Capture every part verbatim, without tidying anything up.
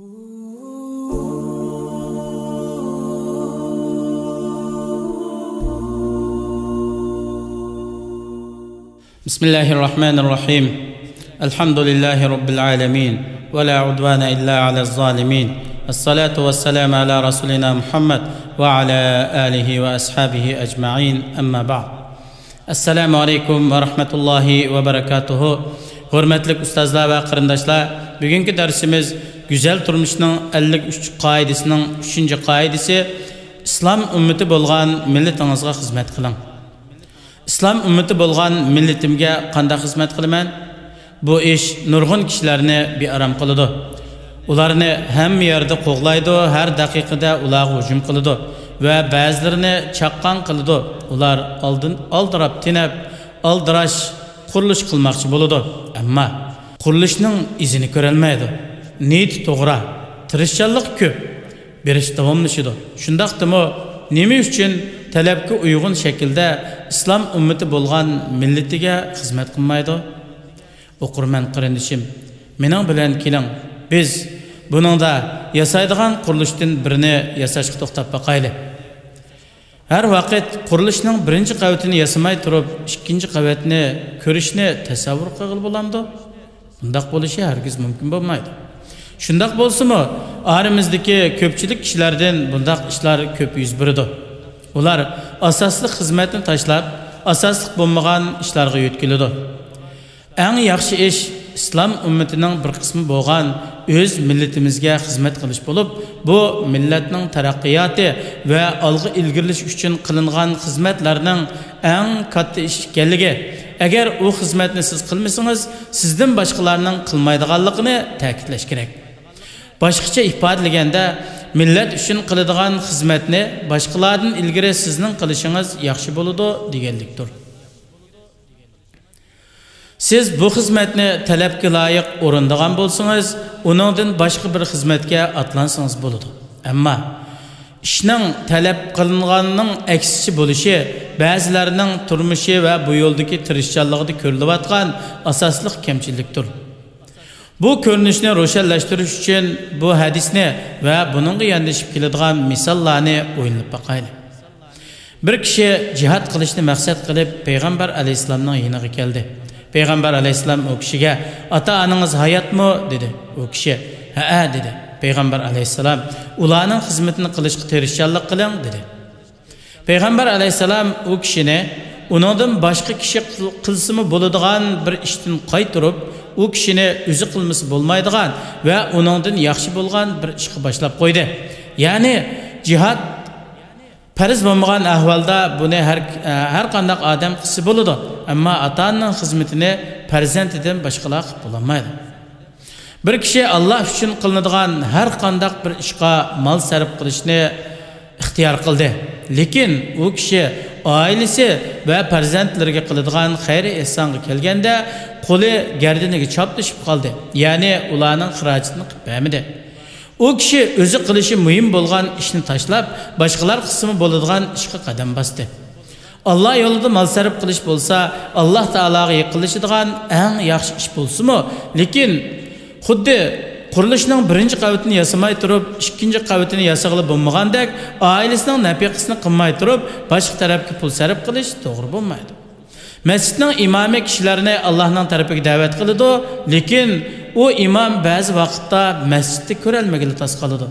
بسم الله الرحمن الرحيم. الحمد لله رب العالمين، ولا عدوان إلا على الظالمين، والصلاة والسلام على رسولنا محمد وعلى آله وأصحابه أجمعين، أما بعد. السلام عليكم ورحمة الله وبركاته. ھۆرمەتلىك ئۇستازلار ۋە قېرىنداشلار، بۈگۈنكى دەرسىمىز گۈزەل تۇرمۇشنىڭ ئەللىك ئۈچ قائىدىسىنىڭ ئۈچىنچى قائىدىسى، ئىسلام ئۈممىتى بولغان مىللىتىڭىزغا خىزمەت قىلىڭ. ئىسلام ئۈممىتى بولغان مىللىتىمگە قانداق خىزمەت قىلىمەن؟ بۇ ئىش نۇرغۇن كىشىلەرنى بىئارام قىلىدۇ. ئۇلارنى ھەممە يەردە قوغلايدۇ، ھەر دەقىقىدە ئۇلارغا ھۇجۇم قىلىدۇ ۋە بەزىلىرىنى چاققان قىلىدۇ. ئۇلار ئالدىن ئالدىراپ تېنەپ، ئالدىراش قۇرۇلۇش قىلماقچى بولىدۇ. ئەمما قۇرۇلۇشنىڭ ئىزىنى كۆرەلمەيدۇ. نىيىتى توغرا، تىرىشچانلىقى كۆپ، بېرىش داۋاملىشىدۇ. شۇنداقتىمۇ نېمە ئۈچۈن تەلەپكە ئۇيغۇن شەكىلدە ئىسلام ئۈممىتى بولغان مىللىتىگە خىزمەت قىلمايدۇ؟ ئوقۇرمەن قېرىندىشىم، مېنىڭ بىلەن كېلىڭ، بىز بۇنىڭدا ياسايدىغان قۇرۇلۇشتىن بىرنى ياساشقا توختاپ باقايلى. ھەر ۋاقىت قۇرۇلۇشنىڭ بىرىنچى قەۋىتىنى ياسىماي تۇرۇپ، ئىككىنچى قەۋەتنى كۆرۈشنى تەسەۋۋۇر قىلغىلى بولامدۇ؟ بۇنداق بولۇشى ھەرگىز مۇمكىن بولمايدۇ. شۇنداق بولسىمۇ، ئارىمىزدىكى كۆپچىلىك كىشىلەردىن بۇنداق ئىشلار كۆپ يۈز بېرىدۇ. ئۇلار ئاساسلىق خىزمەتنى تاشلاپ، ئاساسلىق بولمىغان ئىشلارغا يۆتكىلىدۇ. ئەڭ ياخشى ئىش ئىسلام ئۈممىتىنىڭ بىر قىسمى بولغان ئۆز مىللىتىمىزگە خىزمەت قىلىش بولۇپ، بۇ مىللەتنىڭ تەرەققىياتى ۋە ئالغا ئىلگىرىلىشى ئۈچۈن قىلىنغان خىزمەتلەرنىڭ ئەڭ كاتتا ئىش ئىكەنلىكى، ئەگەر ئۇ خىزمەتنى سىز قىلمىسىڭىز، سىزدىن باشقىلارنىڭ قىلمايدىغانلىقىنى تەكىتلەش كېرەك. باشقىچە ئىپادىلىگەندە، مىللەت ئۈچۈن قىلىدىغان خىزمەتنى باشقىلاردىن ئىلگىرى سىزنىڭ قىلىشىڭىز ياخشى بولىدۇ دېگەنلىكتۇر. سىز بۇ خىزمەتنى تەلەپكە لايىق ئورۇندىغان بولسىڭىز، ئۇنىڭدىن باشقا بىر خىزمەتكە ئاتلانسىڭىز بولىدۇ. ئەمما ئىشنىڭ تەلەپ قىلىنغاننىڭ ئەكسىچە بولۇشى بەزىلەرنىڭ تۇرمۇشى ۋە بۇ يولدىكى تىرىشچانلىقىدا كۆرۈلۈۋاتقان ئاساسلىق كەمچىلىكتۇر. بۇ كۆرۈنۈشنى روشەنلەشتۈرۈش ئۈچۈن بۇ ھەدىسنى ۋە بۇنىڭغا ياندىشىپ كېلىدىغان مىساللارنى ئويلىنىپ باقايلى. بىر كىشى جىھاد قىلىشنى مەقسەت قىلىپ، پەيغەمبەر ئەلەيھىسسالامنىڭ يېنىغا كەلدى. پەيغەمبەر ئەلەيھىسسالام ئۇ كىشىگە، «ئاتا-ئانىڭىز ھاياتمۇ؟» دېدى. ئۇ كىشى، «ھەئە» دېدى. پەيغەمبەر ئەلەيھىسسالام، «ئۇلارنىڭ خىزمىتىنى قىلىشقا تىرىشچانلىق قىلىڭ» دېدى. پەيغەمبەر ئەلەيھىسسالام ئۇ كىشىنى ئۇنىڭدىن باشقا كىشى قىل-، قىلسىمۇ بولىدىغان بىر ئىشتىن قايتۇرۇپ، ئۇ كىشىنى ئۆزى قىلمىسا بولمايدىغان ۋە ئۇنىڭدىن ياخشى بولغان بىر ئىشقا باشلاپ قويدى. يەنى جىھاد پەرز بولمىغان ئەھۋالدا بۇنى ھەر، ھەر قانداق ئادەم قىلسا بولىدۇ، ئەمما ئاتا-ئانىنىڭ خىزمىتىنى پەرزەنتىدىن باشقىلار قىلىپ بولالمايدۇ. بىر كىشى ئاللا ئۈچۈن قىلىنىدىغان ھەر قانداق بىر ئىشقا مال سەرپ قىلىشنى ئىختىيار قىلدى. لېكىن ئۇ كىشى ئائىلىسى ۋە پەرزەنتلىرىگە قىلىدىغان خەير-ئېھسانغا كەلگەندە، قولى گەردىنىگە چاپلىشىپ قالدى، يەنى ئۇلارنىڭ خىراجىتىنى قىلىپ بەرمىدى. ئۇ كىشى ئۆزى قىلىشى مۇھىم بولغان ئىشنى تاشلاپ، باشقىلار قىلسىمۇ بولىدىغان ئىشقا قەدەم باستى. ئاللا يولىدا مال سەرپ قىلىش بولسا، ئاللا تائالاغا يېقىنلىشىدىغان ئەڭ ياخشى ئىش بولسىمۇ، لېكىن خۇددى قۇرۇلۇشنىڭ بىرىنچى قەۋىتىنى ياسىماي تۇرۇپ، ئىككىنچى قەۋىتىنى ياسىغىلى بولمىغاندەك، ئائىلىسىنىڭ نەپىقىسىنى قىلماي تۇرۇپ، باشقا تەرەپكە پۇل سەرپ قىلىش توغرا بولمايدۇ. مەسچىتنىڭ ئىمامى كىشىلەرنى ئاللانىڭ تەرىپىگە دەۋەت قىلىدۇ، لېكىن ئۇ ئىمام بەزى ۋاقىتتا مەسچىتتە كۆرەلمىگىلى تاس قالىدۇ.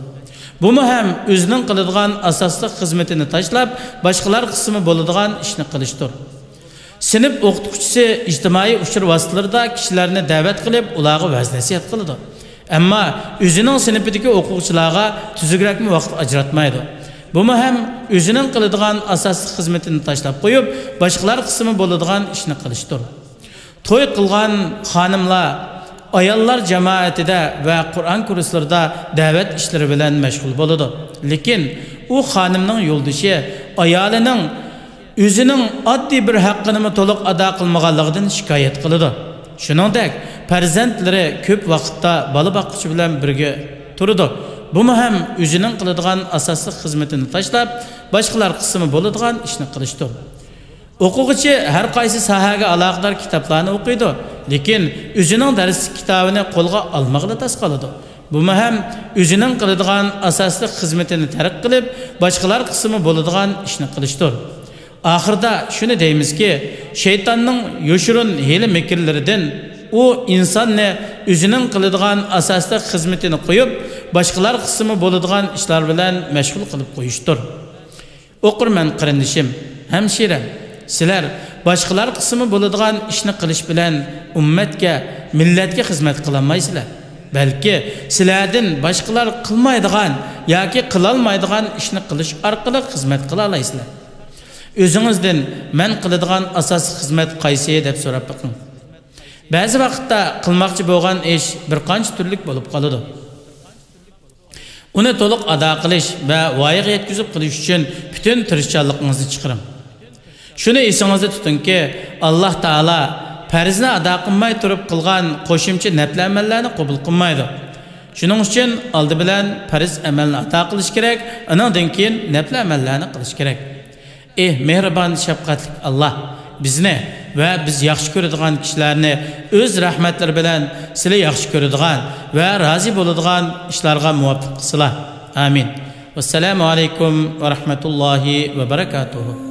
بۇمۇ ھەم ئۆزىنىڭ قىلىدىغان ئاساسلىق خىزمىتىنى تاشلاپ، باشقىلار قىلسىمۇ بولىدىغان ئىشنى قىلىشتۇر. سىنىپ ئوقۇتقۇچىسى ئىجتىمائىي ئۇچۇر ۋاسىتىلىرىدا كىشىلەرنى دەۋەت قىلىپ، ئۇلارغا ۋەز-نەسىھەت قىلىدۇ. ئەمما ئۆزىنىڭ سىنىپىدىكى ئوقۇغۇچىلارغا تۈزۈكرەكمۇ ۋاقىت ئاجراتمايدۇ. بۇمۇ ھەم ئۆزىنىڭ قىلىدىغان ئاساسلىق خىزمىتىنى تاشلاپ قويۇپ، باشقىلار قىلسىمۇ بولىدىغان ئىشنى قىلىشتۇر. توي قىلغان خانىملار ئاياللار جامائىتىدە ۋە قۇرئان كۇرسلىرىدا دەۋەت ئىشلىرى بىلەن مەشغۇل بولىدۇ. لېكىن ئۇ خانىمنىڭ يولدىشى ئايالىنىڭ ئۆزىنىڭ ئاددىي بىر ھەققىنىمۇ تولۇق ئادا قىلمىغانلىقىدىن شىكايەت قىلىدۇ. شۇنىڭدەك پەرزەنتلىرى كۆپ ۋاقىتتا بالا باققۇچى بىلەن بىرگە تۇرىدۇ. بۇمۇ ھەم ئۆزىنىڭ قىلىدىغان ئاساسلىق خىزمىتىنى تاشلاپ، باشقىلار قىلسىمۇ بولىدىغان ئىشنى قىلىشتۇر. ئوقۇغۇچى ھەر قايسى ساھەگە ئالاقىدار كىتابلارنى ئوقۇيدۇ، لېكىن ئۆزىنىڭ دەرسلىك كىتابىنى قولىغا ئالمىغىلى تاس قالىدۇ. بۇمۇ ھەم ئۆزىنىڭ قىلىدىغان ئاساسلىق خىزمىتىنى تەرك قىلىپ، باشقىلار قىلسىمۇ بولىدىغان ئىشنى قىلىشتۇر. ئاخىرىدا شۇنى دەيمىزكى، شەيتاننىڭ يوشۇرۇن ھىيلە-مىكىرلىرىدىن ئۇ ئىنساننى ئۆزىنىڭ قىلىدىغان ئاساسلىق خىزمىتىنى قويۇپ، باشقىلار قىلسىمۇ بولىدىغان ئىشلار بىلەن مەشغۇل قىلىپ قويۇشتۇر. ئوقۇرمەن قېرىندىشىم، ھەمشىرەم، سىلەر باشقىلار قىلسىمۇ بولىدىغان ئىشنى قىلىش بىلەن ئۈممەتكە، مىللەتكە خىزمەت قىلالمايسىلەر. بەلكى سىلەردىن باشقىلار قىلمايدىغان ياكى قىلالمايدىغان ئىشنى قىلىش ئارقىلىق خىزمەت قىلالايسىلەر. ئۆزىڭىزدىن مەن قىلىدىغان ئاساسلىق خىزمەت قايسى دەپ سوراپ بېقىڭ. بەزى ۋاقىتتا قىلماقچى بولغان ئىش بىر قانچە تۈرلۈك بولۇپ قالىدۇ. ئۇنى تولۇق ئادا قىلىش ۋە ۋايىغا يەتكۈزۈپ قىلىش ئۈچۈن پۈتۈن تىرىشچانلىقىڭىزنى چىقىرىڭ. شۇنى ئېسىڭىزدە تۇتۇڭكى، ئاللاھ تائالا پەرزنى ئادا قىلماي تۇرۇپ قىلغان قوشۇمچە نەپلى ئەمەللەرنى قوبۇل قىلمايدۇ. شۇنىڭ ئۈچۈن ئالدى بىلەن پەرز ئەمەلنى ئادا قىلىش كېرەك، ئانىڭدىن كېيىن نەپلى ئەمەللەرنى قىلىش كېرەك. ئېھ، مېھرىبان، شەپقەتلىك ئاللاھ، بىزنى ۋە بىز ياخشى كۆرىدىغان كىشىلەرنى ئۆز رەھمەتلىرى بىلەن سىلى ياخشى كۆرىدىغان ۋە رازى بولىدىغان ئىشلارغا مۇۋەپپەق قىلسىلا. ئامىن. ۋەسسالامۇ ئەلەيكۇم ۋە رەھمەتۇللاھى ۋە بەرەكاتۇھۇ.